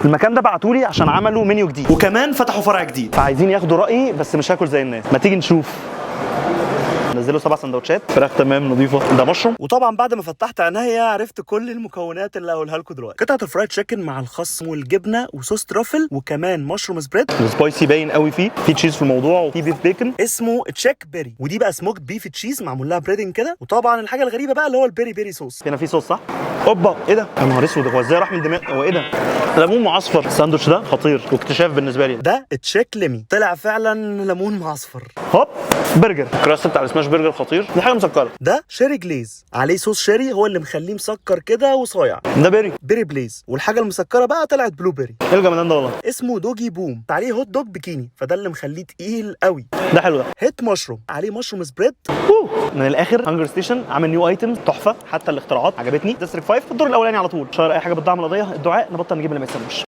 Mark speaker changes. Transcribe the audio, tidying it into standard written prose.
Speaker 1: المكان ده بعتولي عشان عملوا منيو جديد وكمان فتحوا فرع جديد، فعايزين ياخدوا رايي، بس مش هاكل زي الناس. ما تيجي نشوف. نزلوا 7 سندوتشات فراخ، تمام، نظيفه. ده مشروم. وطبعا بعد ما فتحت عينيا عرفت كل المكونات اللي هقولها لكم دلوقتي. قطعه ال fried chicken مع الخس والجبنه وصوص truffle وكمان mushroom spread. ال spicy باين قوي فيه، في cheese في الموضوع وفي beef bacon اسمه Chick Berry، ودي بقى smoked beef cheese معمول لها breading كده. وطبعا الحاجة الغريبة بقى اللي هو ال peri peri sauce. هنا في صوص، صح؟ اوبا، ايه ده؟ يا نهار اسود، هو ازاي راح من دماغي؟ هو ايه ده؟ ليمون معصفر. الساندوتش ده خطير واكتشاف بالنسبة لي. ده Chick Limey، طلع فعلا ليمون معصفر. هوب، برجر. ال crust بتاع ال smash burger خطير. دي حاجة مسكره. ده cherry glaze عليه صوص cherry، هو اللي مخليه مسكر كده وصايع. ده berry. berry blaze، والحاجة المسكره بقى طلعت blueberry. ايه الجمدان ده والله! اسمه doggy boom، عليه hot dog bikini، فده اللي مخليه تقيل قوي. ده حلو ده. hit mushroom عليه mushroom spread. من الاخر Hunger Station عامل new items تحفه، حتى الاختراعات عجبتني. District 5 في الدور الاولاني على طول. share اي حاجة بتدعم القضيه. الدعاء نبطل نجيب اللي ما يسموش.